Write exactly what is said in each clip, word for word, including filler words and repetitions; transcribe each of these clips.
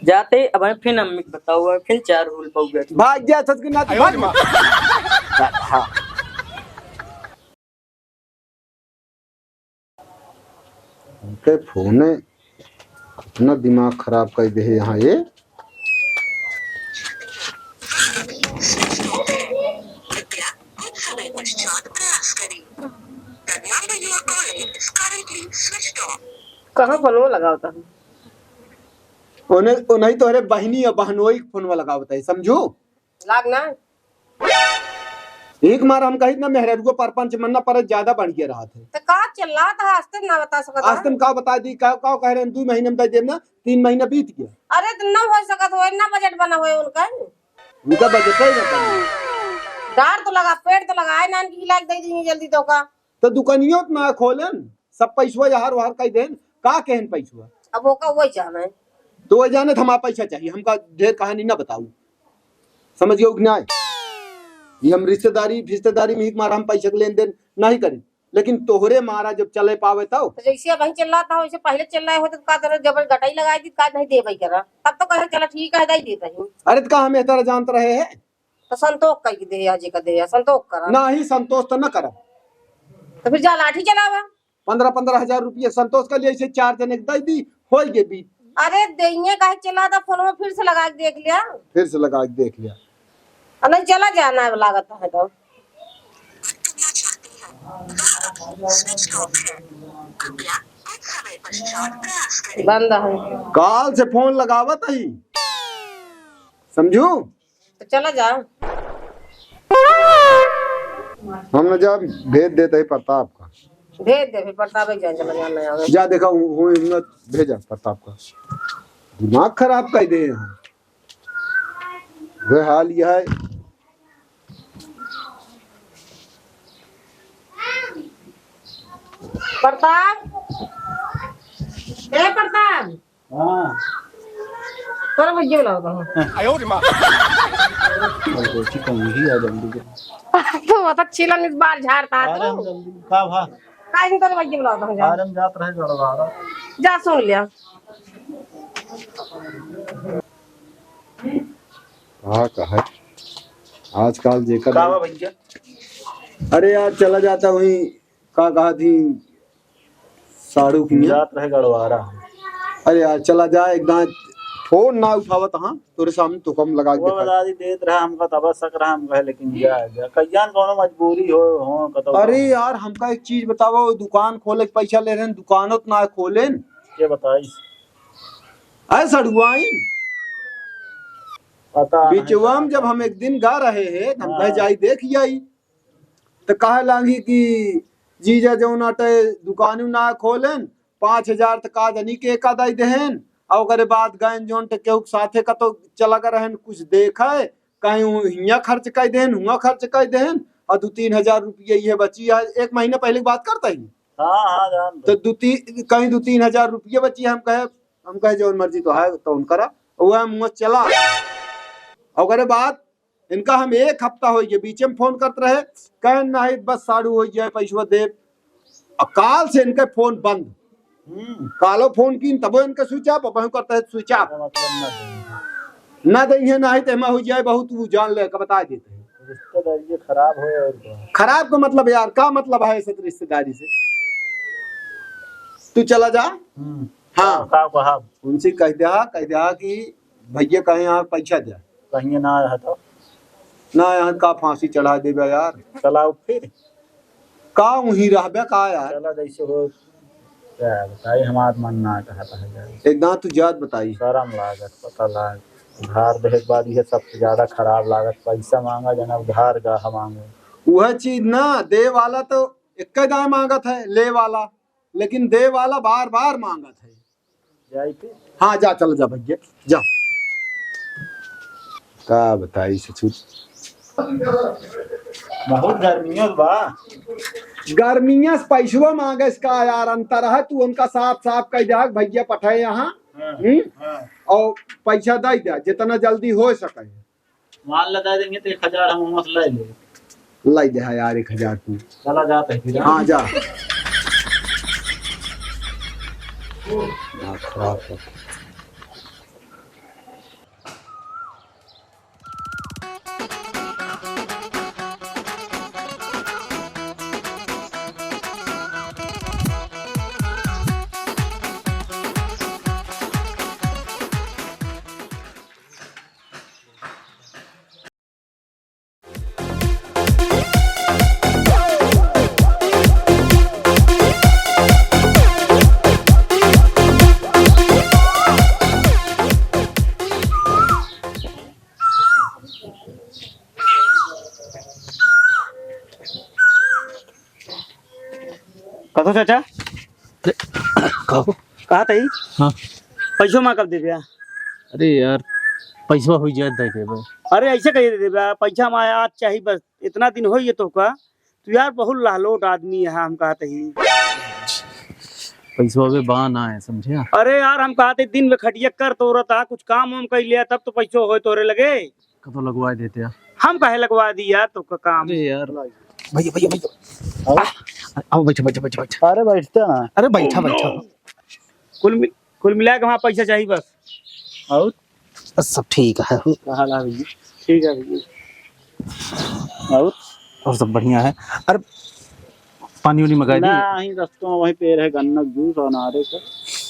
जाते अब हम फिर अम्मी के बताओ, फिर चार हुल पउआ। भाग जा, सच के नाती, भाग। हाँ। उनके फोने अपना दिमाग खराब कर दे है यहाँ ये। कहाँ फोनवा लगावता है? उन्हें, उन्हें तोहरे बहिनी या बहनोई के फोनवा लगावता है, समझू? लाग ना। एक मार हम कहित ना, मेहररुआ परपंच मन ना परे, ज्यादा बढ़ गया रहत है। तो का चिल्लात है, आज तक ना बता सकत है। आज तक का बता दी, का, का कह रहे हैं, दो महीने में दे देब ना, तीन महीना बीत गया। अरे तो ना हो सकत हो, इतना बजट बना हुआ है उनका। उनका बजट ही ना बना। डार तो लगा, पेट तो लगा, आए नान की हिला के दे देंगे जल्दी तो का। तो दुकानियों तो ना खोलन, सब पैसवा यहार वहार कह देन, का कहन पैसवा? अब वो का वही जाने। तो वही जाने तो हमारा पैसा चाहिए, हमका ढेर कहानी ना बताऊ, समझ गयो कि नहीं? ये हम रिश्तेदारी फिश्तेदारी में ही मारा हम पैसा के लेन देन नहीं करी, लेकिन तोहरे मारा जब चले पावे तब। तो जैसे अब चिल्लाता हो, वैसे पहले चिल्लाए हो तो का तरह जबर गटाई लगाई दी, का नहीं देबै करा, तब तो कहे चला ठीक है, दे देता हूँ। अरे तो का हम एह तरह जानत रहे हैं? तो संतोष कह के दे, आज का दे, संतोष करा। नहीं, संतोष तो न करब। तो फिर जा लाठी चलावा। पन्द्रह पन्द्रह हजार रुपया संतोष का लिए, ऐसे चार जने के दे दी, होई गे बीत। अरे देइए काहे, चला दा फोन में, फिर से लगा के देख लिया। फिर से लगा के देख लिया। अ, नहीं चला जाना है, लागत है तो। बंद है। काल से फोन लगावत ही, समझू? तो चला जा। हम न जा, भेज देते ही प्रताप का। भेज दे, फिर प्रताप एक जाए, चला जा, ना आवे। जा देखा, वो, वो हिम्मत भेजा प्रताप का। दिमाग खराब कर दे यहाँ। वह हाल यह है। प्रताप, ए प्रताप। हाँ। तोरा भैया बुलाओ तो। आयो रे माँ। अब रोटी कम ही आ जल्दी के। तो वो तो छिलन इस बार झाड़ता है अरे तू। हम जल्दी का भा? काहे नहीं तोरे भैया बुलाओ तो हम जा। अरे हम जात रहे गड़वारा। जा सुन लिया। हाँ, का है? आजकल जेकर का बा भैया? अरे यार, चला जाता वहीं, का कहा थी, साढ़ू की जात रहे गड़वारा। अरे यार, चला जा, एक दांत फोन ना उठावत, हाँ, तोरे सामने तो कम लगा के वो देखा। बता दी, देत रहा हमका, तब शक रहा हमका, लेकिन जा, जा। कहियान कौनो मजबूरी हो, हो, कतौ अरे हो। यार, हमका एक चीज बतावा, वो दुकान खोले के पैसा ले रहे हैं, दुकानों तो ना खोलेन। के बताई? अरे सड़ुआइन। पता नहीं बिचवा में का जब हम एक दिन गा रहे हैं, तो हम हाँ। कहे जाई देख आई। तो कहे लागी कि जीजा जौन आटे दुकान ना खोलेन, पाँच हजार तो का जनी के का दई देहेन, और ओकरे बाद गएन जौन तो केहू के साथे का तो चला गए रहन, कुछ देखे, कहीं उ हियाँ खर्च कर देहेन, हुआँ खर्च कर देहेन, और दो तीन हजार रुपये ये बची है। एक महीना पहले की बात करता ही। हाँ, हाँ, जान तो दो। दो तीन, कहीं दो तीन हजार रुपये बची है, हम कहे, हम कहे जौन मर्जी तो है तो उनकरा, वह मुँह चला। ओकरे बाद इनका हम एक हफ्ता हो गया, बीचे में फोन करत रहे, कहे नहीं बस साढ़ू हो जाए, पैसवा देब। और काल से इनके फोन बंद। हम्म। कालो फोन की तबो इनके switch off, अब कहते हैं switch off। मतलब ना देंगे। ना देंगे, ना ही तो हमें हो जाए बहुत, वो जान ले, का बता देते हैं। रिश्तेदारी ये खराब हो और क्या? खराब का मतलब यार, का मतलब है ऐसे रिश्तेदारी से? तू चला जा। हम्म। हाँ। का, का कहा? उनसे कह दिया, कह दिया कि भैया कहे यहाँ पैसा दे। कहिए ना आया तो? ना आया का फांसी चढ़ा देबे यार। चलाओ फिर। का वहीं रहबे का यार? चला जैसे हो, क्या बताई, हमार मन ना कहता है यार। एक दांत तू जात बताई। शर्म लागत, पता लाग। उधार देहे के बाद ये सबसे ज्यादा खराब लागत। पैसा मांगा जना उधार गाह मांगे। वह चीज ना, दे वाला तो एक दाएं मांगत है, ले वाला, लेकिन दे वाला बार बार मांगत है। जाई के? हाँ, जा, चल जा भैया, जा। का बताई ससुर? बहुत गर्मियों बा। गर्मियां से पैसवा मांगे इसका यार अंतर है, तू उनका साफ साफ कह दे, "भैया पठाए यहाँ, हाँ, हम्म? हाँ। और पैसा दे दे, जितना जल्दी हो सके।" माल लदा देंगे तो एक हजार हम वहाँ से ले ले। लाई दे है यार, एक हजार तू। चला जाते हैं फिर। हाँ, जा। दिमाग खराब है। चाचा, अरे, कहो। कहा तही? हाँ। पैसो मा कब देबे? अरे यार, पैसवा हुई जाए, दे देबे। अरे, ऐसे कहिए दे देबे, पैसा मा आज चाहिए बस, इतना दिन होइए तोहका। तू यार बहुत लहलोट आदमी है, हम कहत ही। पैसवा बे बा ना है, समझे? अरे यार, हम कहत ही दिन में खटिया कर तोरत हा, कुछ काम वाम कर लिया, तब तो पैसो होए तोरे लगे। कतो लगवा देते यार। हम काहे लगवा दी यार तोहका काम? अरे यार। भैया, भैया, भैया। आओ। आ, आओ, बैठो, बैठो, बैठो, बैठो। अरे बैठते ना। अरे बैठा, बैठा। कुल मि-, कुल मिला के हमारा पैसा चाहिए बस। और? बस सब ठीक है। का हाल है भैया? ठीक है भैया। और? और सब बढ़िया है। अरे पानी उनी मंगा दी? ना, यहीं रस्तों में वहीं पेड़ है, गन्ना के जूस और नारे का,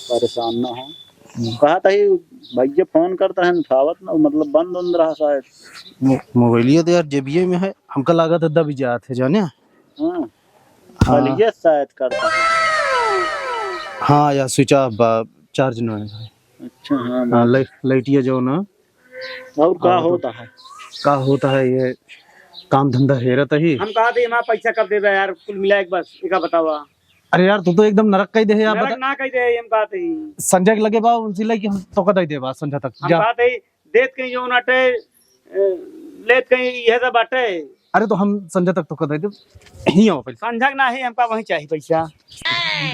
परेशान ना हो। हम्म। कहा तही भैया फोन करता है, उठावत ना, मतलब बंद उंद रहा शायद। मो-, मोबाइलिया तो यार जेबिये में है, हमका लागत है दबी जात है, जाने? हाँ। हाँ। बलिए शायद करता है। हाँ यार, switch off बा, charge ना है। अच्छा, हाँ, हाँ, बा। लाइ-, लाइटिया जो ना। और का हाँ, तो होता है? का होता है, ये काम धंधा हेरत ही। हम कहा थे, "माँ, पैसा कब देबे यार, कुल मिला एक बस, एका बतावा।" अरे यार, तू तो एकदम नरक कह दे है यार, नरक बता। ना कह दे, हम कहा थे। संजय के लगे बा, उनसे ले कि हम तोका दे देबा संजय तक, हम जा। कहा थे, देत कहीं जो नाटे, ए, लेत कहीं यह सब बाटे। अरे तो हम संजय तक तोका दे दे, ही आओ पहले। संजय ना ही, हमका वहीं चाहिए पैसा।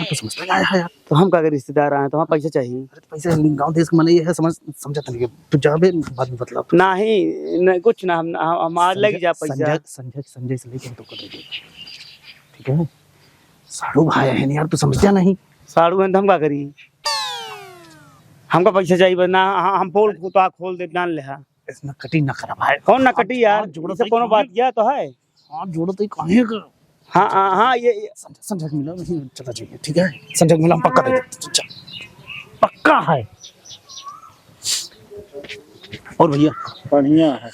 तो समझता क्या है यार? तो हम का अगर रिश्तेदार आए तो हमारा पैसा चाहिए। अरे तो पैसा गाँव देश के मने ये है, समझ, समझा तनी के। तू जाबे बाद में बतलाओ। नाही, नहीं, कुछ ना, हम, हम, हम आज संजय, लेके जा पैसा। संजय, संजय, संजय से लेके हम तोका दे दे। ठीक है? साढ़ू भाई है यार, तू समझता नहीं। साढ़ू है तो हम का करी? हमका पैसा चाहिए बस ना, हाँ, हम पोल को तो खोल दे, जान ले हा। इतना कटी ना करा भाई। कौन ना कटी यार? हाथ जोड़ो ये सब भाई, कोनो कहाँ बात किया तो है? हाथ जोड़ो तो ये कहाँ का? हाँ, हाँ, हाँ, ये, ये संजय, संजय मिला, वहीं चला जाइए, ठीक है? संजय मिला, हम पक्का दे देते, चल। पक्का है। और भैया? बढ़िया है।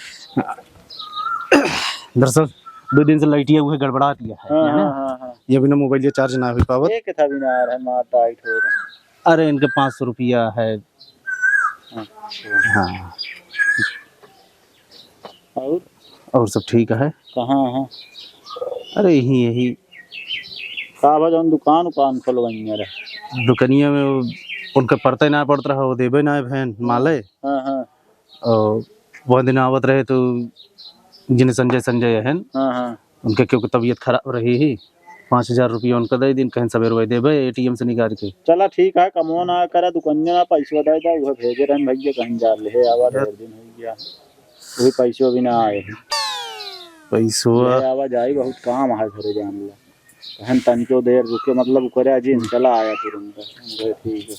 दरअसल दो दिन से लाइटिया हुए गड़बड़ात है, हाँ, है ना? हाँ, हाँ, हाँ। ये बिना मोबाइल के charge ना हो पावत। ये कितना बिना आ रहा है, मार टाइट हो रहा है। अरे इनके पाँच सौ रुपया है। अच्छा। हाँ। और? और सब ठीक है। कहाँ है? अरे यही, यही। का बा जौन दुकान उकान खोलवाइया रहे? दुकनिया में वो, उनके पड़ते ना पड़त रहा, वो देबे ना भैन, माले। हाँ, हाँ। और वह दिन आवत रहे तो जिन्हें संजय, संजय है, हाँ, हाँ। उनके क्योंकि तबीयत खराब रही ही, पाँच हजार रुपया उनका दे दिन, कहें सवेरे वही देबे ATM से निकाल के। चला ठीक है, कमो ना करा, दुकनिया ना पैसवा दे दे, वह भेजे रहन भैया, कहीं जा ले आवा, यार। ढेर दिन हो गया, वही पैसवा भी ना आए। पैसवा ले आवा जाई, बहुत काम है घरे जान ला। कहन तनिको देर रुके, मतलब ओकरे अजीन चला आया तुरंत। हम कहे, "ठीक है।"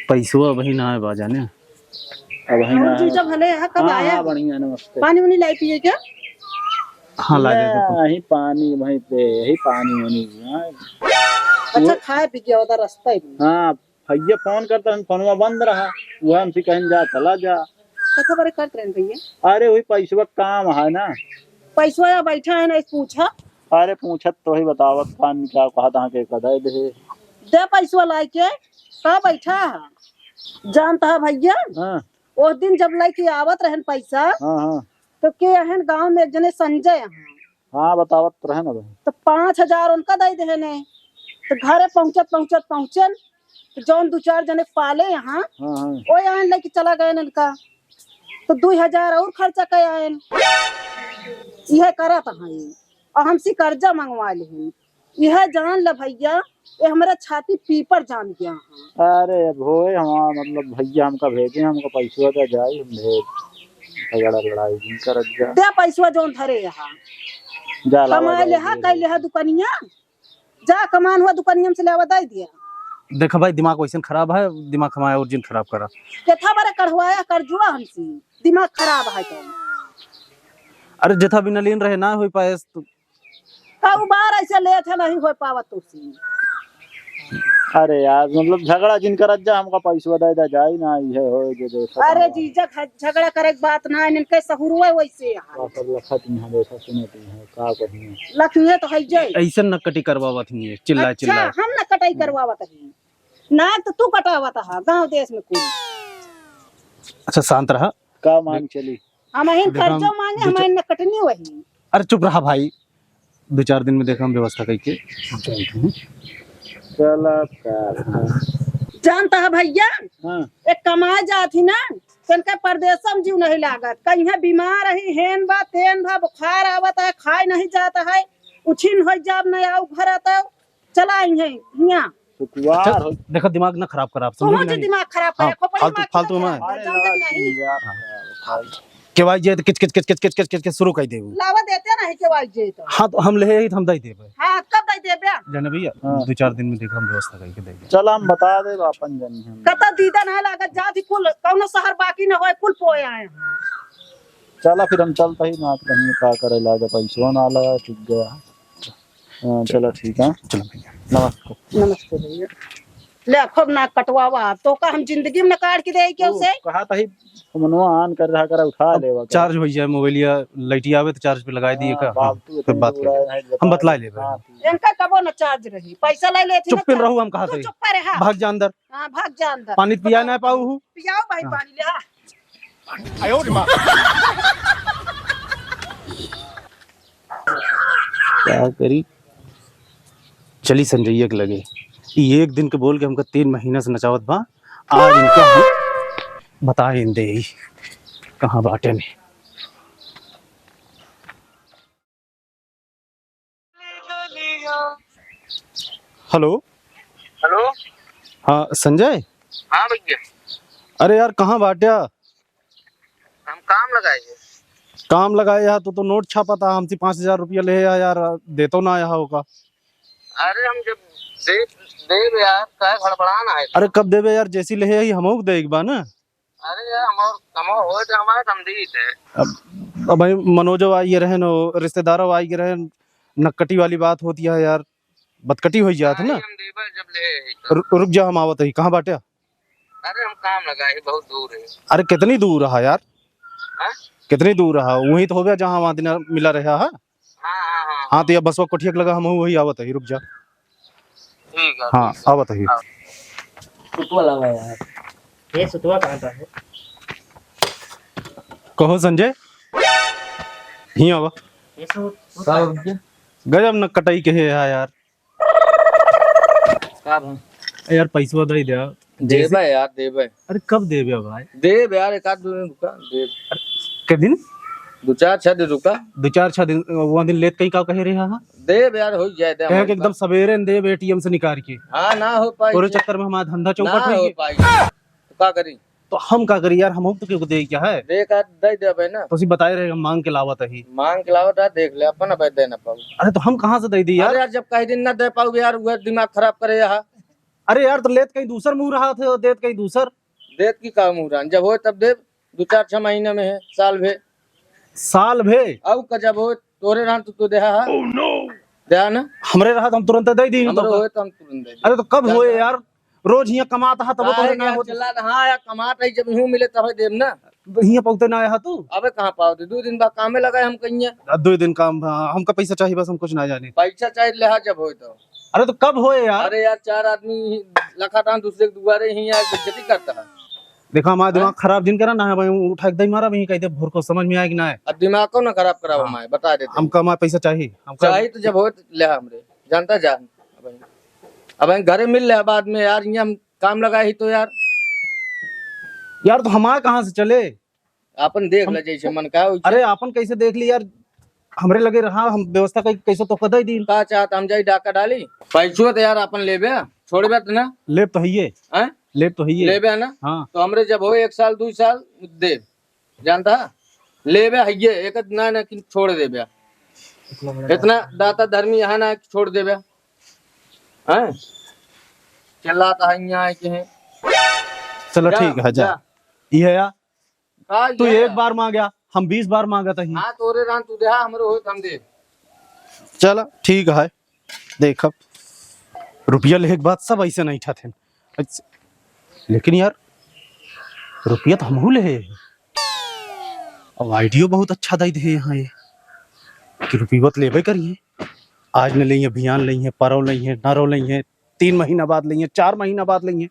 पैसवा अबही ना आए बा जाने। अबही ना आए। जीजा भले है, कब हाँ, आया? हाँ, बढ़िया, नमस्ते। पानी उनी लाई पिए क्या? हाँ, ला दे दो। नहीं, पानी वहीं पे, यही पानी उनी, हाँ। अच्छा, खाए पी गया होता रास्ता ही। हाँ, भैया फोन करता है, फोनवा बंद रहा, वह हमसे कहें, "जा, चला जा।" कथा बरे करत रहन भैया। अरे, वही पैसवा काम है ना। पैसवा या बैठा है ना, इस पूछा। अरे, पूछत तो ही बतावत, पानी का कहा था के कदा दे। दे पैसवा लाई के, का बैठा है? जानता है भैया, हाँ। उस दिन जब लाई के आवत रहन पैसा, हाँ, हाँ। तो के अहन गाँव में एक जने संजय हैं। हाँ, बतावत रहे ना भाई। तो पाँच हजार उनका दे देहे ने। तो घरे पहुँचत, पहुँचत, पहुँचन, तो जौन दो चार जने पाले यहाँ, हाँ, हाँ। वो यहाँ लेके चला गए इनका। तो दो हजार और खर्चा कर आए। यह करत हैं। और हमसे कर्जा मंगवा ले। यह जान ल भैया, ये हमारा छाती पीपर जान गया है। अरे, अब होए हमारा, मतलब, भैया हमका भेजे, हमका पैसवा दे जाई, हम भेज। झगड़ा लड़ाई जिन करत जा। दे पैसवा जौन धरे यहाँ। जा लावा कमाए ले जाई, हा, दे कई दे। ले हा दुकनिया। जा कमान हुआ दुकनिया में से ले आवा, दे दिया। देखा भाई, दिमाग वैसन खराब है, दिमाग हमारा और जिन खराब करा। केथा बरे कढ़वाया कर्जुआ हमसे, दिमाग खराब है तो। अरे जेथा बिना लीन रहे ना होई पाए तो। कऊ बार ऐसे लेत है, नहीं हो पावत तुसी। अरे यार, मतलब झगड़ा जिन करत जा, हमका पैसवा दे दे जाई ना, ये हो जे देखा अरे था। जीजा, झ-, झगड़ा करे के बात ना है, इनके सहुरवे वैसे है। का सब लखत यहाँ देखा सुनत यहाँ, का कहिए। लखिए तो है जे। ऐसन नकटी करवावत ही है, चिल्ला अच्छा, चिल्ला। हम नकटाई करवावत ही। नाक तो तू कटावत हा, गाँव देश में कुल। अच्छा, शांत रहा। का मांग चली? हम अहिन देखा, कर्जो मांगे, दो हम चार अहिन नकटनी वही। अरे चुप रहा भाई, दो चार दिन में देखा हम व्यवस्था करके। हम चलते हैं। चला का। जानता है भैया, हाँ। एक कमाए जात ही ना, तनके परदेसम जीव नहीं लागत। कहीं बीमार रही, हेन बा, तेन बा, बुखार आवत है, खाए नहीं जात है, उछिन हो जाब न आऊ घर आता, चला आई है हियाँ। सुकुवार चल, हो। देखा, दिमाग ना खराब करा, आप समझ तोहर गए जी ना? दिमाग खराब करे, हाँ, खोपड़ी फालतू, दिमाग फालतू खराब में। करे, अरे जानते ना नहीं। यार, हाँ। केवाई जे तो किच, किच, किच, किच, किच, किच, किच, किच शुरू कर देबू। लावा देते नहीं केवाई जे तो। हाँ, तो हम ले ही तो हम दे देबे। हाँ, कब दे देबे? जाने भैया, हाँ। दो चार दिन में देखा हम व्यवस्था करके दे देबे। चल, हम बता देब अपन जन हम। कता दीदा ना लागत, जात ही कुल, कौनो शहर बाकी न होए, कुल पोए आए हैं। चला फिर हम चलता ही ना, कहीं का करे लागे, पैसो ना लगा, चुक गया। हाँ, चलो ठीक है। चलो भैया। नमस्ते। नमस्ते भैया। ले, खूब नाक कटवावा। तो का हम जिंदगी में न काट के दे के ओ, उसे? कहा था ही, मनवा आन कर रहा, करा उठा अब लेवा का। चार्ज हो जाए मोबाइलिया, लाइटिया आवे तो चार्ज पे लगाई दिए हाँ, का? हाँ, फालतू फिर इतनी बात दूर कर आए लेंगे। हैं, हम बता बतला दे। लेबे। हाँ, ठीक। इनका कबो न चार्ज रही, पैसा ले लेती चुप ना पिन चार्ज। रहू, हम कहा तू थे। चुप पर रहा। भाग जा अंदर। हाँ, भाग जा अंदर। पानी पिया ना पाऊ हूँ। पियाओ भाई हाँ। पानी ले, हाँ। का करी? चली संजैया के लगे। ई एक दिन के बोल के हमका तीन महीना से नचावत बा। आज इनका हम बताइन दे कहाँ बाटे में। हेलो। हेलो। हाँ, संजय। हाँ भैया। अरे यार, कहाँ बाट्या? हम काम लगाए हैं। काम लगाए हा, तू तो नोट छापा था, हमसे पाँच हजार रुपया ले हा यार, देतो ना आया होगा। अरे हम जब दे, देब यार, काहे घड़बड़ाना है? अरे कब देबे यार, जैसी ले ही हमहू के देख बा ना। अरे यार, हम और कमो हो तो हमारे समझी थे। अब, अब भाई मनोजो आई रहे न, रिश्तेदारो आई रहे, नक्कटी वाली बात होती है यार, बतकटी हो जात है ना। नहीं, हम देबे जब ले आई तो। रु-, रुक जा, हम आवत ही। कहाँ बाटे? अरे हम काम लगा है, बहुत दूर है। अरे कितनी दूर रहा यार? हाँ? कितनी दूर रहा? वहीं तो हो गया जहाँ वहाँ दिन मिला रहा है। हाँ, हाँ, हाँ। हाँ, तो ये बसवा कोठिया के लगा, हम वही आवत ही, रुक जा। ठीक है, हाँ, ठीक है। आवत ही। हाँ। सुतवा लावा यार। ये सुतवा कहाँ का है? कहो संजय, ही आवा। ये सु-, सुतवा का है? गजब न कटाई के है यार। का भा? ए यार, पैसवा दे दे। जैसे देबे यार, देबे। अरे, कब देबे भाई? देबे यार, एक आध दो दिन रुका, देबे। अरे, के दिन? दो चार छह दिन रुका। दो चार छह दिन, वहाँ दिन लेत कहीं का कहे रहे हा? देबे यार, हो जाए, दे कहे हमारे कि एकदम पास। सवेरे न देबे एटीएम से निकाल के। हाँ, ना हो पाई। तोरे चक्कर में हमारा धंधा चौपट ना हो पाई। तो का करी? तो हम का करी यार, हम तो केहू के दे क्या है? दे का, दे देबे ना। तो उसी बताए रहे, हम मांग के लावत ही। मांग के लावत है, देख ले, अपन अब दे ना पाऊ। अरे तो हम कहाँ से दे दी यार? अरे यार, जब कह दिन ना दे पाऊ यार, वह दिमाग खराब करे यहाँ। अरे यार, तो लेत कहीं दूसर मुँह रहा थे, देत कहीं दूसर। देत की का मुँह रहा? जब होए तब देब, दो चार छह महीना में है, साल भे। साल भे? अब का जब होए, तोरे रहन तो तू देहा हा? Oh no! देहा ना? हमरे रहत हम तुरंत दे दी हमरो तो। होए तो हम तुरंत दे दी। अरे तो कब होए यार? रोज हियाँ कमात हा, तब काहे तोहरे ना यार होत। चिल्लात हा यार, कमात है, जब यूं मिले तबे देब ना। तो हियाँ पहुँचते ना आया हा तू? अबे कहाँ पाओ थे? दो दिन बाद कामे लगा है हम कहिए। आ, दो दिन काम, हाँ, हमका पैसा चाहिए बस, हम कुछ ना जाने। पैसा चाहिए ले हा जब होए तो। अरे तो कब होए यार? अरे यार, चार आदमी ही लखा था दूसरे के दुआरे ही यार, बेइज्जती करता है। देखा, हमारा हैं? दिमाग खराब जिन करा ना है भाई, उठा के दे मारा, वहीं कह दे भोर को समझ में आए कि ना आए। अब दिमाग को ना खराब कराओ हाँ। हमारे, बता देते हैं। हमका हमारा पैसा चाहिए, हमका चाहिए तो जब होए तो ले हा हमरे, जानता जान। अब, अब हम घरे मिल ले बाद में यार, ये हम काम लगा ही तो यार। यार तो हमारा कहाँ से चले? अपन देख हम ले जैसे मन का हो। अरे अपन कैसे देख ली यार, हमरे लगे रहा, हम व्यवस्था कई-, कैसे तो कदई दिन। का चाहत हम जाई डाका डाली? पैसो तो यार अपन लेबे, छोड़बे तो ना? लेब तो हइये। हैं? लेब तो हइये। लेबे ना? हाँ। तो हमरे जब हो एक साल, दो साल देब। जानता है? लेबे हइये, एक ना, ना कि छोड़ देबे। इतना बड़ा इतना दाता धर्मी यहाँ ना कि छोड़ देबे। हैं? चिल्लाता है यहाँ आए के हैं। चलो जा, ठीक है, जा। जा। ये है यार। का तू ये एक है? बार मांग्या, हम बीस बार मांगत ही। हाँ, तोरे रान तू देहा, हमरो होत हम दे। चल, ठीक है, देखब। रुपया लेहे के बाद सब ऐसे नहीं ठाथे। अच्छा, लेकिन यार, रुपया तो हमहू लेहे। अब आइडियो बहुत अच्छा दे दे यहाँ ये, कि रुपया तो लेबे करिए। आज न लेइए, बिहान लेइए, परौ लेइए, नरौ लेइए, तीन महीना बाद लेइए, चार महीना बाद लेइए,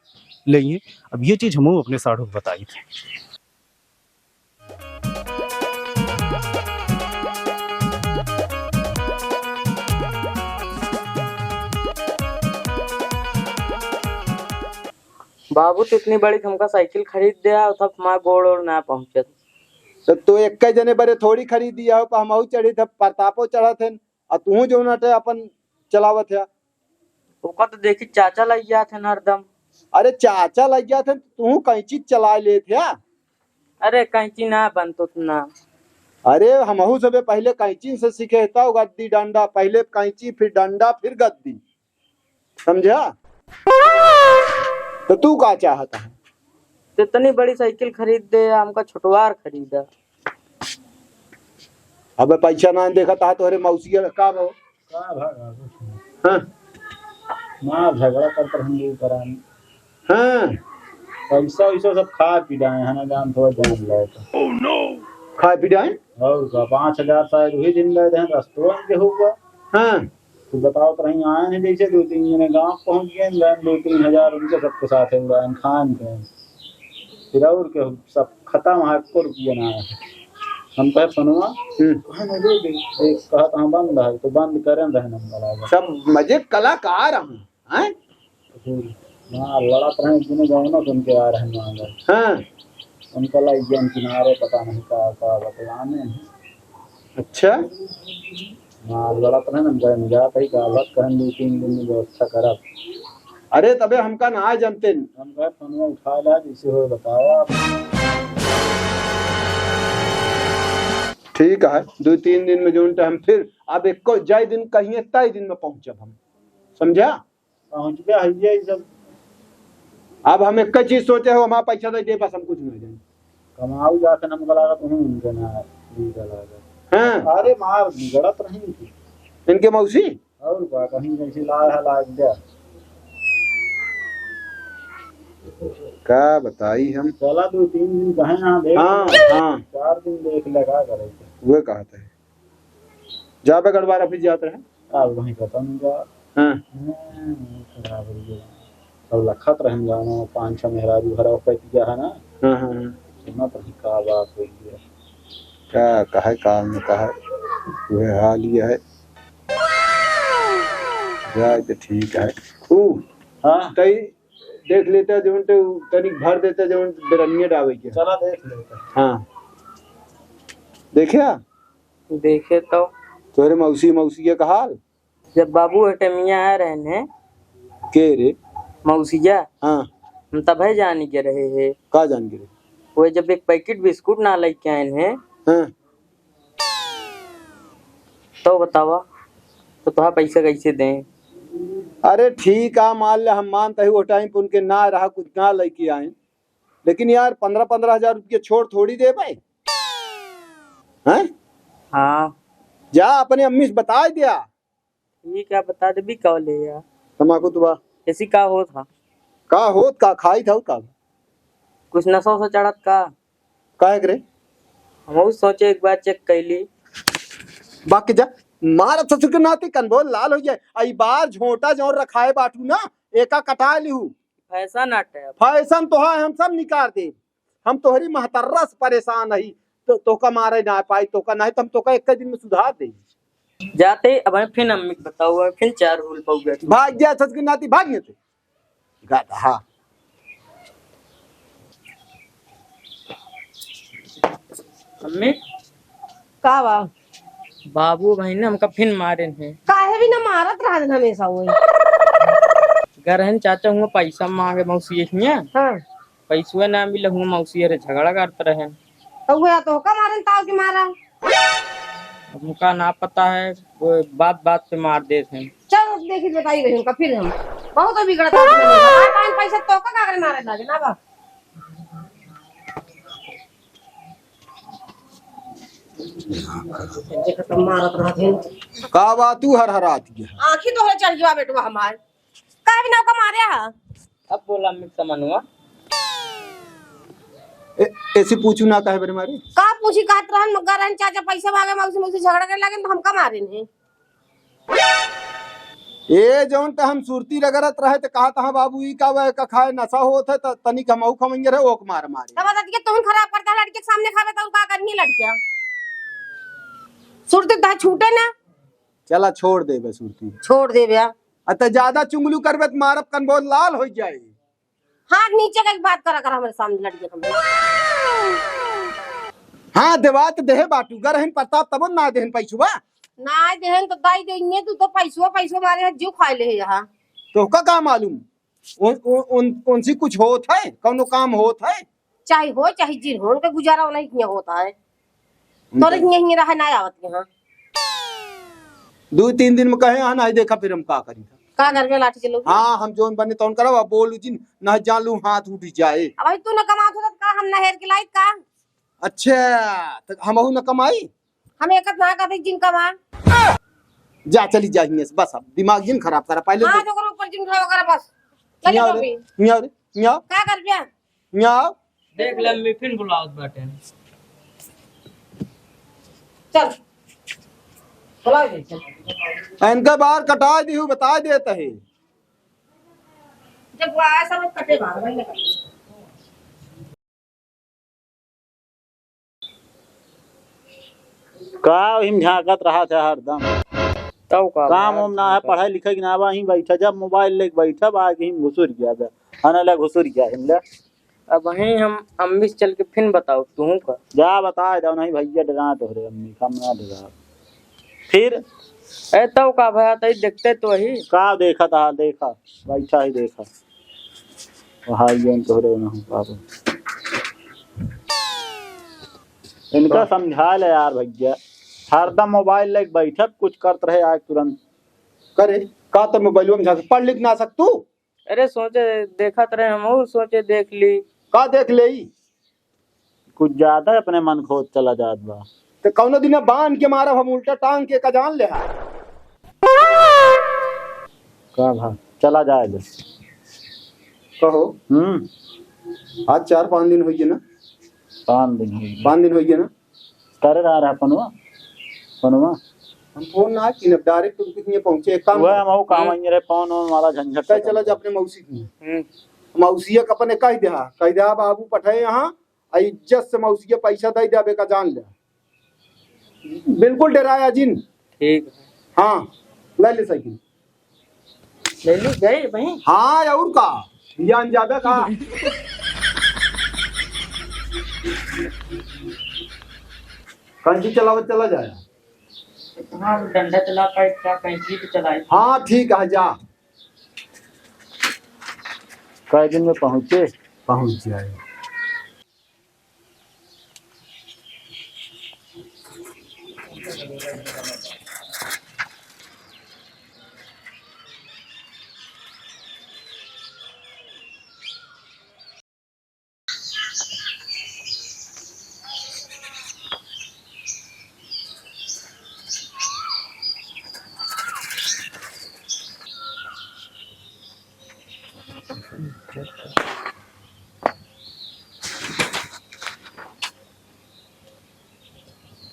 लेइए। अब ये चीज हमहू अपने साढ़ू को बताई थे। बाबू, तो इतनी बड़ी हमका साइकिल खरीद दे, और तब हमार गोड़ ओड़ ना पहुँचत। तो तू एक जने बरे थोड़ी खरीद दिया हो, पर हमहू चढ़ी थे, प्रतापो चढ़त है, और तू जो नटे अपन चलावत है। ओका तो देखी चाचा लग जात है हरदम। अरे, चाचा लग जात है, तू कैंची चला लेत है। अरे, कैंची ना बनतो ना। अरे, हमहू सबे पहले कैंची से सीखे, तब गद्दी डंडा, पहले कैंची, फिर डंडा, फिर गद्दी। समझा? तो तू का चाहत है? तो इतनी बड़ी साइकिल खरीद दे, हमका छोटवार खरीदा। अबे पैसा ना देखत हा तोहरे मौसी का बा? का भा-, हाँ। मार झगड़ा करत रहन लोग करानी। हाँ। पैसा वैसा सब खा पी डाए हैं ना, जान थोड़ा जान लाए तो। खा पी डाए? और का, पाँच हजार शायद वही दिन गए थे, रस्तों के हुआ। हाँ। तो बताओ तो, रही आए हैं, जैसे दो तीन जने गाँव पहुँच गए, गए दो तीन हजार उनके सबके साथ है, उड़ान खान के। फिर और के सब खत्म है, एको रुपया ना है। हम कहे, "फोनवा?" हम्म। कहने दे दे। एक कहत, "हाँ, बंद है," तो बंद करें रहे नंबर आ गया। सब मजे कलाकार हैं, हैं? फिर वहाँ लड़त रहे, एक दिन गाँव ना सुन के आ रहे हैं वहाँ पर। हाँ। उनका लाइक जन किनारे पता नहीं का, का बतलाने हैं। अच्छा। हाँ, लड़त रहे ना, हम कहे, "हम जात ही का, बस कहन दो तीन दिन में व्यवस्था करब।" अरे, तबे हमका ना जानते। हम कहे, "फोनवा उठा ला, जैसे हो बताओ आप।" ठीक है, दो तीन दिन में जोन टाइम फिर, अब एको जाए दिन कहिए, ताई दिन में पहुँचब हम, समझा? पहुँच गया है ये सब। अब हम एक चीज सोचे हो, हमारा पैसा दे दे, बस हम कुछ नहीं जाने। कमाऊ जाके हमको लागत हूँ उनके ना, ठीक है लागत। हाँ। अरे मार गड़त नहीं थी। इनके मौसी? और का, कहीं जैसे लाग है, लाग गया। का बताई हम? चला दो तीन दिन कहे ना देख हाँ, ले। हाँ। चार दिन देख ले, का करे? वो कहते हैं। जाबे गड़वारा फिर जात रहे। अब वहीं खत्म हुआ। हाँ। हम्म, खराब हो गया। सब लखत रहन गाना, पाँच छह मेहरारू घरा पैत गया है ना। हाँ, हाँ, हाँ। सुनत रही का बात हो गया। का कहे, काल में कहे, वह हाल ये है। जाए तो ठीक है। ऊ, हाँ। तई देख लेता जौन तो तनिक भर देता जौन बेरनिया डावे के। चला देख लेता। हाँ। देखे? देखे तो। तोहरे मौसी, मौसी के का हाल? जब बाबू एटमिया आए रहन है। के रे? मौसिया। हाँ। हम तबे जानी के रहे हैं। का जान के रहे? वो जब एक पैकेट बिस्कुट ना लेके आए हैं। हाँ। तो बतावा, तो तोहा पैसा कैसे दें? अरे ठीक आ, मान ले हम मानते ही वो टाइम पे उनके ना रहा, कुछ ना लेके आए, लेकिन यार पन्द्रह पन्द्रह हजार रुपये छोड़ थोड़ी दे भाई, हैं? हाँ। जा अपने अम्मी से बता दिया। ये क्या बता देबी का ले यार? तमाकू तो बा। ऐसी का होत हा? का होत का, खाई था का? कुछ नशा वशा चढ़त का? काहे करे? हम सोचे एक बार चेक कैली। बाकी जा, मारा ससुर के नाती कन बोल लाल हो जाए। आई बार झोंटा जौन रखाए बाटू ना, एका कटा लिहू। फैशन आटे अब। फैशन तो है, हम सब निकाल दे। हम तोहरी महतर्रा से परेशान हई, तो तोका मारे ना पाई, तोका नहीं तो हम तोका एक दिन में सुधार दे। जाते अब हम फिर अम्मी के बताओ, फिर चार हुल पउगे। भाग जा ससुर के नाती, भाग नहीं। गधा। अम्मी। का बा? बाबू भाई ने हमका फिन मारे हैं। काहे भी ना मारत रहन हमेशा वही। गरहन चाचा हुआ पैसा मांगे मौसी हियाँ। हाँ। पैसुए ना मिले हुआ मौसी अरे झगड़ा करत रहन। तो हुआ तो का मारन ताव की मारा? हमका ना पता है, वो बात बात पे मार देत हैं। चल, देखी बताई रही उनका, फिर हम बहुत बिगड़त है। हमारे टाइम पैसा तो का कागरे मारे लागे ना बा। देखत तो मारत रहत हैं। का बा तू हरहरात गया? आँखी तोहरे चढ़ गया बेटवा हमार। काहे बिना ओका मारे हा? अब बोला अम्मी समनवा। ए, ऐसी पूछू ना काहे बरे मारे? का पूछी कहत रहन, मगर रहन चाचा पैसा मांगे, मौसी, मौसी झगड़ा करे लागे, तो हमका मारे नहीं। ए, जौन त हम सुरती रगड़त रहे, त कहत हा, "बाबू, ई का वह का खाए, नशा होत है, त तनिक हमहू खवैया रहे, ओक मार मारे।" तब बता दिया, तुम खराब करता है, लड़के के सामने खावे, तो का करनी लड़कियां? सुरती तो छूटे ना। चला, छोड़ देबे सुरती। छोड़ देबे, आ। आ, त ज्यादा चुंगलू करबे, त मारब, कन बहुत लाल हो जाए। हाथ नीचे कइके बात करा कर हमरे सामने लड़के के। हाँ, देवा त देहे बाटू, गरहिन प्रताप तबो ना देहन पैसुआ। ना देहन तो दाई देइये, तू तो पैसुआ, पैसुआ मारे है, जीव खाए ले है यहाँ। तोहका का मालूम? उन, उन, उन, उनसे कुछ होत है? कौनो काम होत है? चाहे हो, चाहे जिन हो, उनका गुजारा उन्हीं के यहाँ होता है। तोरे के यहाँ रहे ना आवत यहाँ। दो तीन दिन में कहे, "हाँ, नहीं देखा, फिर हम का करी?" का करबे, लाठी चलोगी? हाँ, हम जोन बने तौन करब, अब बोलू जिन, नहीं जान लू हाथ उठ जाए। अब भाई तू न कमात होता त का हम नहेर के लाइत का? अच्छा, त हमहू न कमाई? हम एक ना कहते जिन कमा। जा, चली जा हियां से, बस अब दिमाग जिन खराब करा, पहले हाँ, तो तो ओकर ऊपर जिन उठावा करा बस। चली हियां तो रे, भी। हियां रे, हियां। का करबे? हियां। देख ले, अम्मी फिन बुलावत बाटे। चल, बुला दे, चल। इनका बार कटा दिहू, बता देत है। जब वो आया सब कटे बाहर, वही लगा। का ओहिम झांकत रहत है हरदम? तब का काम बात उम ना है, है? पढ़ाई लिखाई के ना बा, वहीं बैठा, जब मोबाइल लेके बैठा बा, वहीं घुसुर गया बा, हने ले घुसुर गया हिम ले। अब वहीं हम अम्मी से चल के फिन बताओ, तू का? जा बता दो, नहीं भैया डरा तोहरे अम्मी का, हम ना डरा। फिर? ए, तब का भया, तई देखते तो वही। का देखा था, देखा, बैठा ही देखा। वहाँ ये तोहरे ना हो पावे। इनका समझा ले यार भैया, हरदम मोबाइल लेके बैठब, कुछ करत रहे आए तुरंत। करे, का तो मोबाइलवा में झांक, पढ़ लिख ना सक तू? अरे सोचे, देखत रहे हम, सोचे देख ली। का देख लेई? कुछ ज्यादा अपने मन खोत चला जात बा। तो कौनो दिन बांध के मारब हम उल्टा टांग के, का जान ले हा। का भा, चला जाए दे। कहो। हम्म। आज चार पाँच दिन होइए ना? पाँच दिन होइए। पाँच दिन होइए ना? करे रहा रहा पनवा, पनवा। हम फोन ना किन, अब डायरेक्ट उनके किए पहुंचे। एक काम वह कर। हम वो काम हम्म। आएंगे रे, फोन वोन वाला झंझट कह खत्म चला जा कर। अपने मौसी की। हम्म। मौसिया का अपने कह दे, कह दे, "बाबू पठाए यहाँ, आ इज्जत से मौसिया पैसा दे दे, अब एका जान ले।" बिल्कुल डराया जिन। ठीक है। हाँ, ले ले साइकिल। ले ली, गए वहीं। हाँ, और का? बियान ज्यादा का? कैंची चलावत चला जाए। हाँ, डंडा चला पाए, क्या कैंची तो चलाई। हाँ, ठीक है, जा। कै दिन में पहुँचे? पहुँच जाए।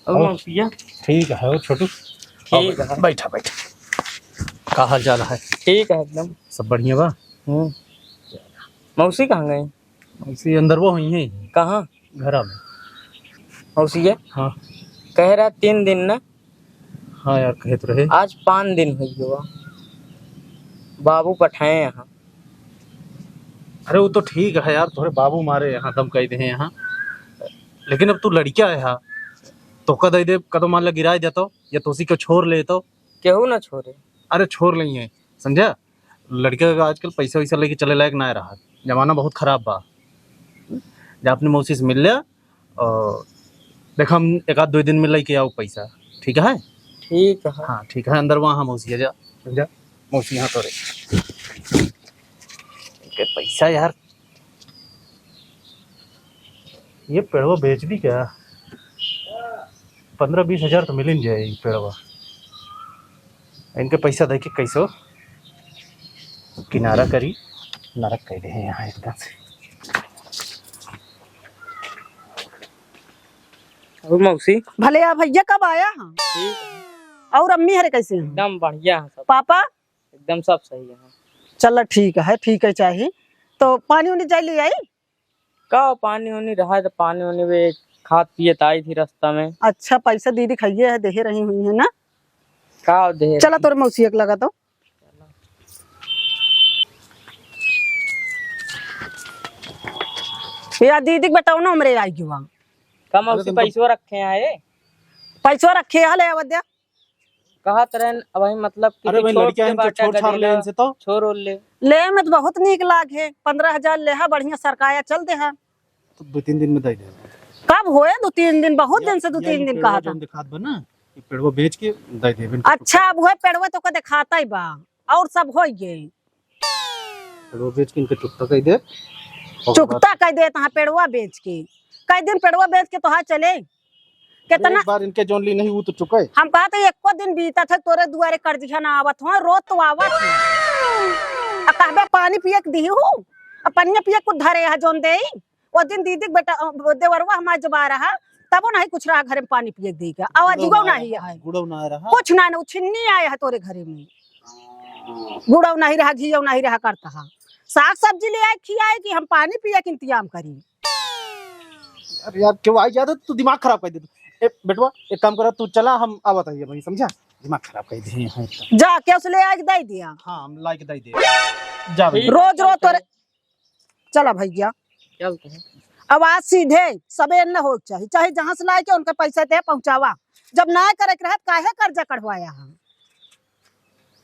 और और? मौसिया? ठीक है, और छोटू? ठीक है। बैठा, बैठा। का हाल चाल है? ठीक है एकदम। सब बढ़िया बा? हम्म। मौसी कहाँ गई? मौसी अंदर वो हुई है। कहाँ? घरा में। मौसी है? हाँ। कह रहा तीन दिन ना? हाँ यार, कहे तो रहे। आज पाँच दिन हो गया। बाबू पठाए यहाँ। अरे वो तो ठीक है यार, तोहरे बाबू मारे यहाँ दम कह दे हैं यहाँ, लेकिन अब तू लड़किया है यहाँ, तोहका दे दे, कदम मान ला गिराए देतो या तोसी को छोड़ लेतो। केहू ना छोड़े। अरे छोड़ लेंगे, समझा? लड़के का आजकल पैसा वैसा लेके चले लायक ना रहा, जमाना बहुत खराब बा। जा अपनी मौसी से मिल ले और देख, हम एक आध दो दिन में लेके आओ पैसा, ठीक है? ठीक है। हाँ, ठीक है, अंदर वहाँ मौसी है, जा, जा, मौसी यहाँ तो रहे। इनके पैसा यार, ये पेड़वा बेच दी क्या? पन्द्रह बीस हजार तो मिल ही जाए ये पेड़वा। इनके पैसा दे के कैसो किनारा करी, नरक कह दे हैं यहाँ एकदम से। और मौसी? भले आ भैया, कब आया? हाँ। ठीक है। और अम्मी हरे कैसे हैं? एकदम बढ़िया है सब। पापा? एकदम सब सही है। चला ठीक है, ठीक है चाही। तो पानी उनी जाए ले आई? का पानी उनी रहा है तो पानी उनी वे खात पियत आई थी रास्ता में। अच्छा, पैसा दीदी खाइए है, देहे रही हुई है ना? का देहे चला रही? तोरे मौसिया के लगा तो। चला। या दीदी के बेटौनो हमरे आई गवा। कम अरे उसी तुमको पैसवा रखे हैं, ए? पैसवा रखे है, ले अवद्या। कहत रहन, अब वही मतलब कि अरे तू भाई, छोट लड़कियां के हैं, इनके बाटा छोड़ छाड़ ले करेला, इनसे तो। छोड़ ओड़ ले। ले में तो बहुत नीक लाग है, पन्द्रह हजार ले हा, बढ़िया सरकाया चल दे हा। तो दो तीन दिन में दे दे। कब होए दो तीन दिन? बहुत या, दिन से दो या तीन ये दिन पेड़वा कहा था। जौन दिखात बा ना, ये पेड़वा बेच के दे देबे इनके अच्छा, चुकता। अब होए पेड़वा तो का दिखाता ही बा, और सब होई गए। पेड़वा बेच के इनके चुकता कह दे। और चुकता कह दे, तहाँ पेड़वा बेच के, कई दिन पेड़वा बेच के तोहार चले? अरे, कितना एक बार इनके जौन ली नहीं, वो तो चुकाए। हम कहा तो एको दिन बीतत है, तोरे दुआरे कर्जिया ना आवत हो, रोज तो आवत है। आ कहबे पानी पिए के दिही हूँ, आ पनिया पिए के कुछ धरे है जौन देई। वो दिन दीदी के बेटा, अ, देवरवा हमार जब आ रहा, तबो नहीं कुछ रहा घरे में पानी पिए के दी के। आवाज गुड़ो गुड़ो ना नहीं आया है। है। गुड़ो ना रहा। कुछ ना, ना, उछिन्नी आया है तोरे घरे में। गुड़ो नहीं रहा, घीव नहीं रहा करता है। साग सब्जी ले आए, खियाए कि हम पानी पिए के इंतजाम करी। अरे यार, क्यों आई जाता, तू दिमाग खराब कर दे तू। ए, बेटवा, एक काम करा, तू चला, हम आवत है वहीं, समझा? दिमाग खराब कर दे यहाँ एकदम। जा, केहू से ले आए के दे दिया। हाँ, हम लाई के दे दे। जा भैया। ठीक रोज, है, रोज तोरे चलते हैं। चला भैया। चलते हैं। अब आज सीधे सबेर न हो के चाही, चाहे जहाँ से लाए के उनका पैसा दे पहुँचावा। जब ना करे के रहत, काहे कर्जा कढ़वाया है?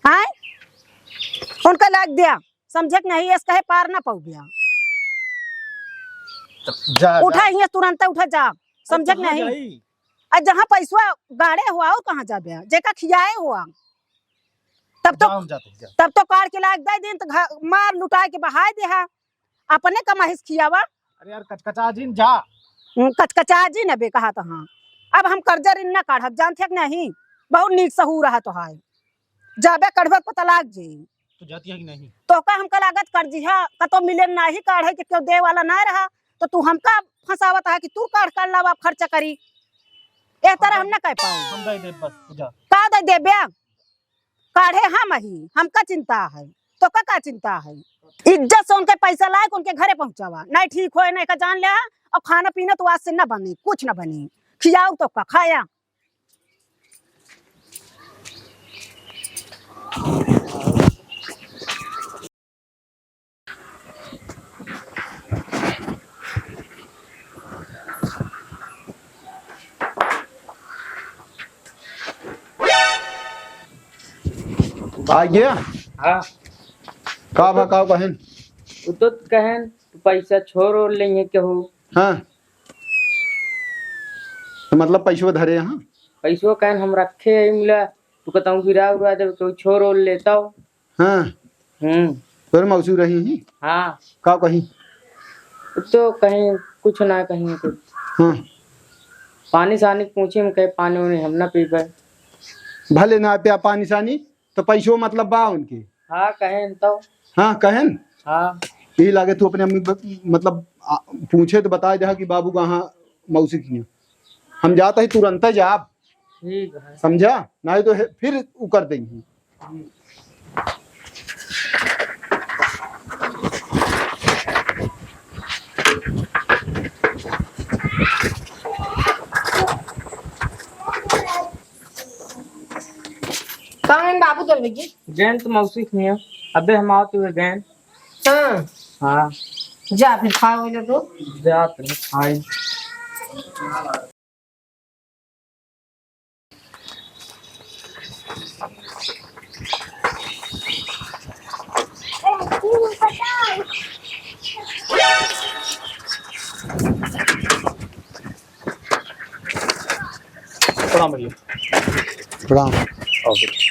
हैं? उनका लाग दिया, समझे के नहीं, ऐसे कहे पार ना पाऊ गया। जा, उठा जा। हियाँ तुरंत उठा जा, समझे के कहाँ नहीं? जाई? आ जहाँ पैसवा गाड़े हुआ, और कहाँ जाबे? जेका खियाए हुआ, तब तो, जा, हम जाते हैं, जा। तब तो काढ़ के लाग दे दिन, तो घ-, मार लुटाए के बहाए दे हा, अपने कमाहिस खियावा। अरे यार, कचकचा जिन जा। हम्म, कचकचा जिन अबे कहा तो हाँ। अब हम कर्जा ऋण ना काढ़ब, जानते कि नहीं? बहुत नीक सहूर रहा तो हाय। जाबे कढ़बे पता लाग जाई। तू जाती है कि नहीं? तोहका हमका लागत कर्जिया कतो मिले नाही, काढ़े के केहू दे वाला ना रहा, तो तू हमका फंसावत है कि तू काढ़ कर लावा, खर्चा करी। एह तरह हम हम ना कह पाऊ। हम दे देब बस, तू जा। का दे देबे? काढ़े हम ही, हमका चिंता है, तोहका का चिंता है? इज्जत से उनके पैसा लाए के उनके घरे पहुँचावा, नहीं ठीक होए, नहीं का जान ले, और खाना पीना तो आज से ना बनी, कुछ ना बनी, खियाऊ तोहका खाया। आ गया? हाँ। का भा, का कहेन? उ तो कहेन, "तू पैसा छोड़ ओड़ लेंगे केहू।" हाँ। तो मतलब पैसवा धरे यहाँ? पैसवा कहेन हम रखे हैं, मिला, तू कहता हूँ गिरा उरा देवे, केहू छोड़ ओड़ लेता हो। हाँ। हम्म। तोरे मौसी रही ही? हाँ। का कही? तो कहीं कुछ ना कहीं कुछ। हाँ। पानी सानी पूछी, हम कहे, "पानी वानी हम ना पीबे।" भले ना प्या पानी सानी, तो पैसो मतलब बा उनके। हाँ, कहेन तो। हाँ, कहेन? हाँ। यही लागे तू अपने अम्मी ब-, मतलब, आ, पूछे तो बताए दे कि बाबू कहाँ मौसी की हैं। हम जात ही तुरंत जाब। ठीक है। समझा? नहीं तो हे-, फिर उ कर देंगे। कहाँ हैं बाबू दल भैया? गैन तो मौसी की है। अबे हम आवत हुए गैन। हाँ। हाँ। जा फिर खाओ ले तो। जा फिर खाए। प्रणाम भैया। प्रणाम। ओके।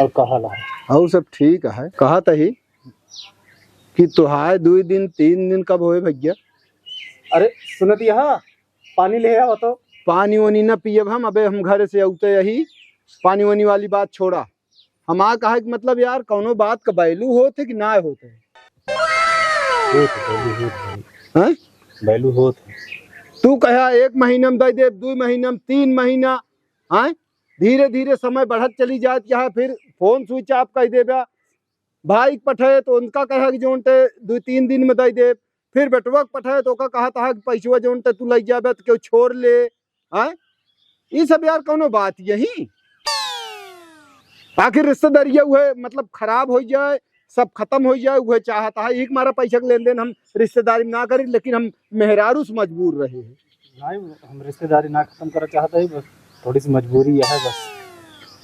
और का हाल है? और सब ठीक है। कहा तही कि तोहार दुई दिन, तीन दिन कब होए भैया? अरे सुनत यहाँ, पानी ले आओ तो। पानी वानी न पियब हम, अबे हम घर से अउते यही पानी वानी वाली बात छोड़ा। हमार कहे के मतलब यार, कौनो बात का value होत है कि ना होत है? होत है, value होत है। हैं? Value होत है। तू कहा एक महीना में दे दे, दो महीना में, तीन महीना, हैं? धीरे धीरे समय बढ़त चली जात, यहाँ फिर phone switch off कर देबा। भाई के पठे तो उनका कहा कि जौन ते दो तीन दिन में दे दे, फिर बेटवा के पठे तो ओका कहा था कि पैसवा जौन ते तू ले जाबे तो केहू छोड़ ले, हैं? ई सब यार कौनो बात यही? आखिर रिश्तेदारिया हुए, मतलब, खराब हो जाए, सब खतम होइ जाए, उहे चाहत है। एक मारा पैसा के लेन देन हम रिश्तेदारी में ना करी, लेकिन हम मेहरारू से मजबूर रहे हैं। नहीं, हम रिश्तेदारी ना खतम करना चाहते हैं, बस थोड़ी सी मजबूरी है बस।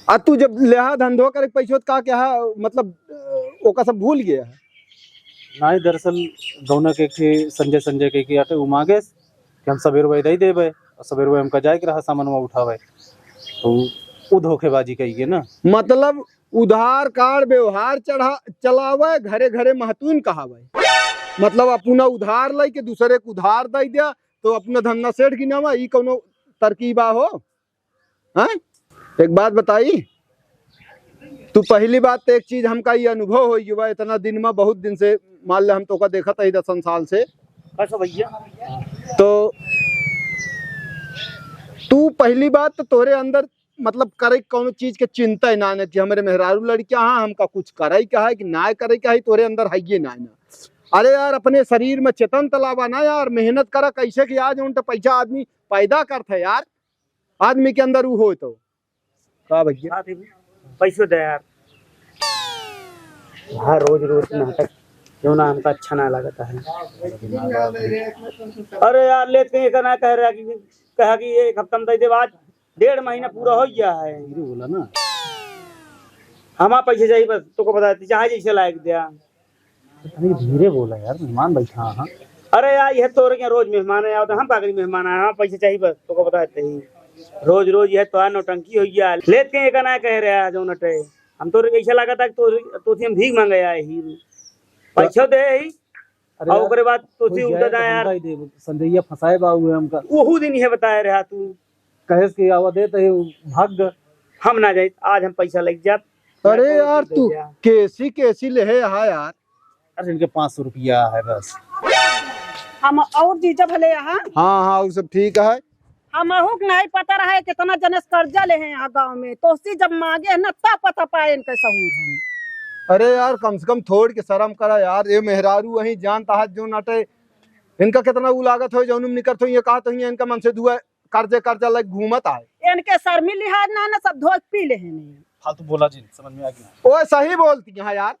आ तू जब लेहा धंधो करे पैसो त का क्या, मतलब, अ, ओका सब भूल गया है? नहीं, दरअसल गौना के एक ठे संजय, संजय के, के आटे उ मांगे कि हम सबेर वही दे देबे, और सबेर वही हमका जाए के रहा सामान उठावे, तो उ धोखेबाजी कही के ना। मतलब उधार कार्ड व्यवहार चढ़ा, चलावे, घरे घरे महतून कहावे। मतलब अपना उधार लेके दूसरे के उधार दे दिया, तो अपना धंधा सेठ गिनावा, ई कौनो तरकीबा हो? हैं? एक बात बताई, तू पहली बात तो एक चीज हमका ई अनुभव हो गया, इतना दिन में, बहुत दिन से, मान ले हम तोका देखत ही दसन साल से। बस भैया। तो तू पहली बात तो तोहरे अंदर मतलब करे कौनो चीज के चिंता ही ना, ना कि हमरे मेहरारू लड़कियां हैं, हमका कुछ करे के है कि ना करे के है, तोहरे अंदर है ये ना, ना। अरे यार, अपने शरीर में चेतन तलावा ना यार, मेहनत करा, कैसे कि आज उन पैसा आदमी पैदा करता है यार, आदमी के अंदर उ हो तो। का भैया? साथ ही पैसो दे यार। हाँ, रोज रोज नाटक क्यों ना हमका अच्छा ना लगता है। अरे यार, लेट कहीं का ना कह रहा कि, कहा कि एक हफ्ता में दे दे, आज डेढ़ महीना पूरा हो गया है। धीरे बोला ना। हमारा पैसे चाहिए बस, तोको बता देते, चाहे जैसे लायक दिया। अरे धीरे बोला यार, मेहमान बैठा है। अरे यार, यह तोरे के रोज मेहमान है, हम का करी, मेहमान आया, हमारा पैसे चाहिए बस, तोको बता देते ही। रोज रोज यह तो नौटंकी हो गया, लेट के एक ना कह रहा है जो नटे। हम तो ऐसा लगा था कि तो, तो हम भीख मांगे आए ही, पैसा दे ही। अरे और यार, ओकरे बाद तो कोई सी जाए उठा तो था हम यार। का ही देब, संजैया फंसाए बा हुए हमका। ओहू दिन ये बताए रहा तू। कहेस कि आवा दे तो भाग ग। हम ना जाइत, आज हम पैसा लग जात। अरे मैं तो यार, दे तू दिया। केसी केसी ले है यहाँ यार। अरे इनके पाँच सौ रुपया है बस। हम और जीजा भले यहाँ। हाँ, हाँ, वो सब ठीक है। हम अहू के नहीं पता रहा है कितना जने से कर्जा ले हैं यहाँ गाँव में, तो उसी जब मांगे हैं ना, तब पता पाए इनके सहूर हम। अरे यार, कम से कम थोड़ के शर्म करा यार, ये मेहरारू वहीं जान तहात जो नटे, इनका कितना उ लागत हो, जौन निकलत हो, ये कहत हो, ये इनका मन से दुआ कर्जे कर्जा लग घूमत आए। इनके शर्मी लिहाज ना, ना सब धोए पी ले हैं। फालतू बोला जिन, समझ में आ गया। ओए सही बोलती हैं यार,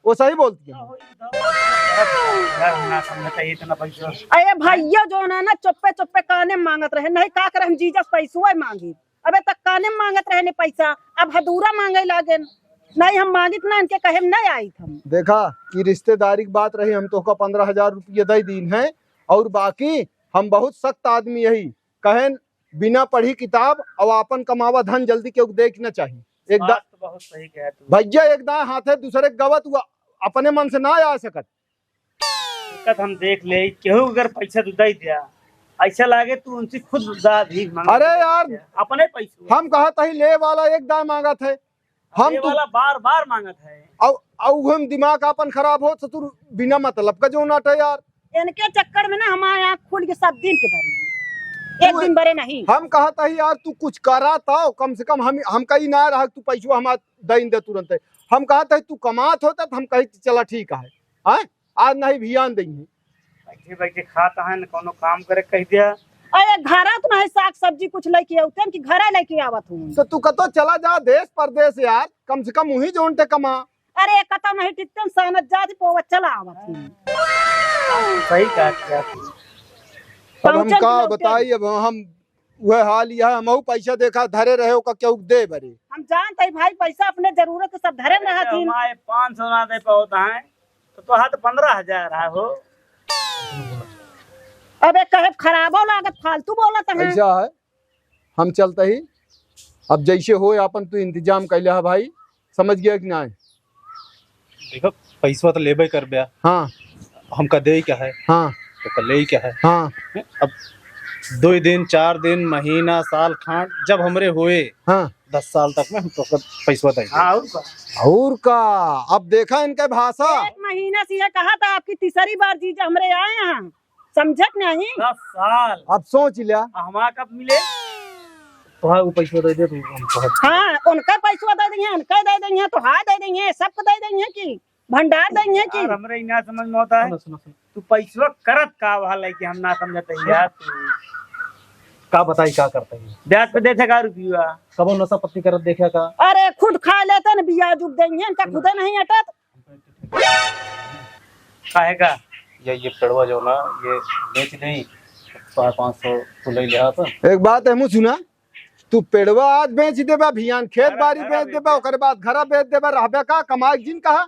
वो सही बोलती हैं। यार, हम ना समझते, इतना पैसा। अरे भैया जो ना, ना चुप्पे चुप्पे काने मांगत रहे, नहीं का करे हम जीजा से पैसुए मांगी। अबे तक काने मांगत रहे ने पैसा, अब हदूरा मांगे लागे। नहीं हम मांगित ना, इनके कहे में नहीं आई हम। देखा कि रिश्तेदारी की बात रही, हम तोहका पन्द्रह हजार रुपये दे दीन है, और बाकी हम बहुत सख्त आदमी यही कहेन, बिना पढ़ी किताब और आपन कमावा धन जल्दी केहू के देख न चाही। एक दा-, बात तो बहुत सही कहा तू। भैया एक दाएं हाथे दूसरे के गवत हुआ, अपने मन से ना आ सकत। दिक्कत हम देख ले, केहू अगर पैसा तू दे दिया, ऐसा लागे तू उनसे खुद दा भीख मांग अरे के यार, दे दिया, अपने पैसे। हम कहत ही ले वाला एक दाएं मांगत है, हम ये तू वाला बार बार मांगत है। अउ, अउ हम दिमाग आपन खराब हो, ससुर बिना मतलब का जो नाटे यार। इनके चक्कर में ना हमारे आँख खुल के सब दिन के भरे, एक तू दिन भरे नहीं। हम कहत ही यार, तू कुछ करा तो कम से कम हम, हम कहीं ना रहा, तू पैसवा हमार दइन दे तुरंत। हम कहत ही तू कमात होता तो हम कही चला ठीक है, हैं? आज नहीं भियान देंगे। बैठे बैठे खाता है न, कोनो काम करे कह दिया। अरे घरा तो नहीं साग सब्जी कुछ लेके आउते हैं कि घरा लेके आवत हूँ। तो तू कतो चला जा देश परदेश यार, कम से कम वहीं जोन ते कमा। अरे कतो नहीं टिकते हैं, सहनत जात पोवत चला आवत हूँ। सही कहा क्या तू। अब हम पहुँचल का कि लौटे? बताई, अब हम वह हाल यह, हमहू पैसा देखा धरे रहे, ओका केहू दे बरे। हम जानते हैं भाई, पैसा अपने जरूरत के सब धरे रहत ही। हमारे पाँच सौ ना दे पावत है, तो तोहार तो पन्द्रह हजार है हो। अबे कहे खराबो लागत, फालतू बोलत है। ऐसा है, हम चलते ही, अब जैसे होए आपन तू इंतजाम कैले है भाई, समझ गया कि नहीं? देखो, पैसवा तो लेबे करबे। हाँ। हमका दे क्या है? हाँ। तो का ले क्या है? हाँ। अब दो दिन, चार दिन, महीना, साल खान जब हमरे होए, हाँ। दस साल तक में हम तो पैसवा दे देंगे। हाँ, और का? और का? अब देखा इनके भाषा। एक महीना से ये कहा था, आपकी तीसरी बार जीजा हमरे आए हैं, समझत नहीं। दस साल। अब सोच लिया। आ, हमारा कब मिले? तो हाँ, वो पैसवा दे दे, तू हम कहत। हाँ, उनका पैसवा दे देंगे, उनका दे देंगे, तो हाँ दे देंगे, सबको दे देंगे कि भंडार देंगे कि। यार, हमरे ही ना समझ में होता है। सुनो, सुनो, सुनो। तू पैसवा करत का वहाँ लेके हम ना समझते हैं यार। तू का बताई का करते हैं? ब्याज पे देते का रुपया? कबो नशा पत्ती करत देखे का? अरे, खुद खा लेते न, ब्याज उब देंगे, इनका खुदे नहीं अटत। काहे का? ये, ये पेड़वा जो ना, ये बेच दे, पा-, पाँच सौ तो ले लिया था। एक बात है, मुँह सुना, तू पेड़वा आज बेच देबा, भियान खेत घरा, बारी घरा बेच बेच देबा, दे। ओकरे बाद घरा बेच देबा, रहबे का, कमाई जिन कहा?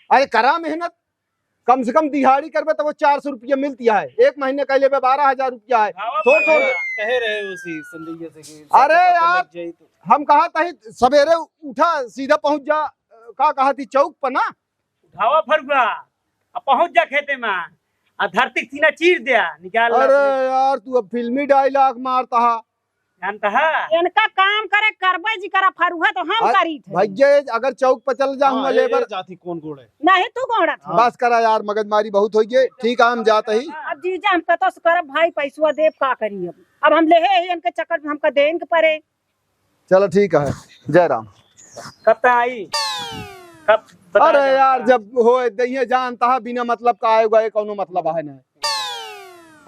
अरे करा मेहनत, कम से कम दिहाड़ी करबे तो वो चार सौ रुपया मिलती है, एक महीने का लेबे बारह हजार रुपया है। हाँ, थोड़, थोड़। कहे रहे उसी संजय से कि अरे सात सौ यार, लग जाई तो। हम कहा तही सवेरे उठा सीधा पहुँच जा, का कहा थी चौक पर ना, उठावा फरुआ, आ पहुँच जा खेते में, आ धरती के सीना चीर दे, निकाल ला अरे अपने। यार, तू अब फिल्मी डायलॉग मारता हा। जानता हा? इनका काम करे, करबे जी करा, फरुआ तो हम अ-, करी थे। भैया, अगर चौक पर चल जाऊंगा हाँ, ये, लेबर। ये जाती कौन गोड़ है? नहीं, तू गोड़ा था। बस करा यार, मगजमारी बहुत होई गई। ठीक है, हम जाते ही। अब जीजा, हम कतो से करब भाई, पैसवा देब, का करी अब? अब हम लेहे ही इनके चक्कर में हमका देन के परे। चलो ठीक है, जय राम। कब तक आई? कब बता अरे दे यार, हमका। जब हो दइहे जानता है, बिना मतलब का आए गए कौनो मतलब है नहीं।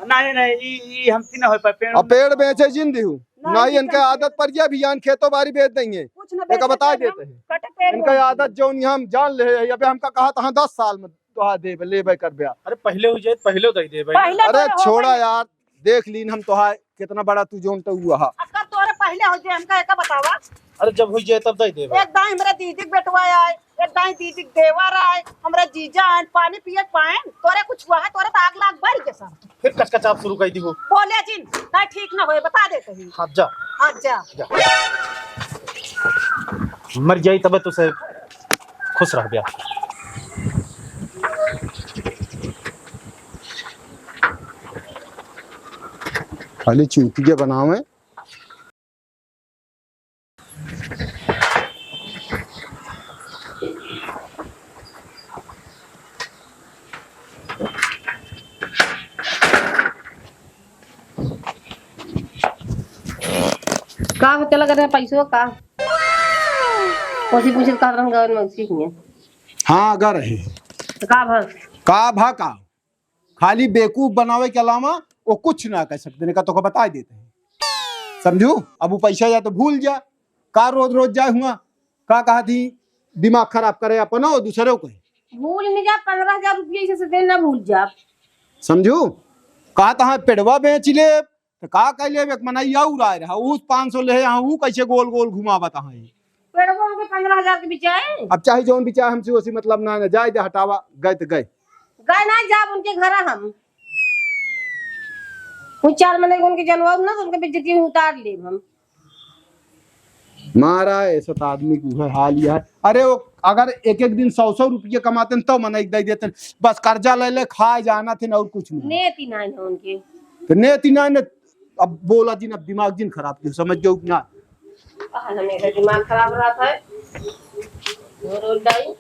नहीं, नहीं, ई, ई हमसे ना हो पाए, पेड़ अब पेड़ बेचे जिन दिहू। नहीं, नहीं, इनके इनके आदत पड़ गया, अभी यान खेतों बारी बेच देंगे। कुछ ना एक बेचे बता देंगे देते हम, हैं। कटे पेड़ इनका बेच आदत देंगे। जौन यहाँ हम जान ले, अबे हमका कहा था दस साल में तोहा देबे, लेबे करबे। अरे पहले हो जाए, पहले दे देबे। पहले अरे तो हो छोड़ा गए। यार, देख लीन हम तोहा कितना बड़ा तू जोन तो हुआ हा। अक्का तोरे पहले हो जाए, हमका एका बतावा। अरे जब हो जाए तब दे देबे। एक दाई हमरा दीदी के बेटवा आए, एक दाई दीदी के देवर आए, हमरा जीजा आए, पानी पिए के पाएन, तोरे कुछ हुआ है, तोरे तो आग लाग बढ़ गया सब। फिर कचकचाप शुरू कर दी हो। बोले जिन, नहीं ठीक ना होए, बता देते ही। हाँ जा। हाँ जा। जा। मर जाई तबे तो से खुश रह गया। खाली चूतिया बनावे। का हो चला करे पैसो का? ओसी पूछत का रहन गवन में उसी हियाँ। हाँ, अगर है। तो का भा? का भा का? खाली बेवकूफ बनावे के अलावा वो कुछ ना कर सकते, नहीं का तो को बता देते हैं, समझू? अब वो पैसा या तो भूल जा, का रोज रोज जाए हुआ, का कहा थी, दिमाग खराब करे अपना और दूसरे को। भूल नहीं जा, पन्द्रह हजार रुपया इसे से देना भूल जा। समझू? कहा था पेड़वा बेच ले, तो का कह ले, एक मनई और आए रहा, उस पाँच सौ ले, यहाँ वो कैसे गोल गोल घुमावत है। पेड़वा के पन्द्रह हजार के बिचाए। अब चाहे जौन बिचाए, हमसे उसी मतलब ना, ना जाए दे, हटावा, गए तो गए। गए ना जाब उनके घर हम। वो चार महीने उनके जनवा ना, तो उनके बेइज्जती उतार लेब हम। मारा ऐसा तो आदमी को है हाल यह है। अरे वो अगर एक एक दिन सौ सौ रुपये कमाते न, तो मना एक दे देते न। बस कर्जा ले ले, खाए जाना थे ना और कुछ नहीं। नेती नहीं है उनके। तो नेती नहीं ने, अब बोला जिन, अब दिमाग जिन खराब कियो, समझ जाओ कि ना। आज हमेशा दिमाग खराब रहता है। और उल्टा ही।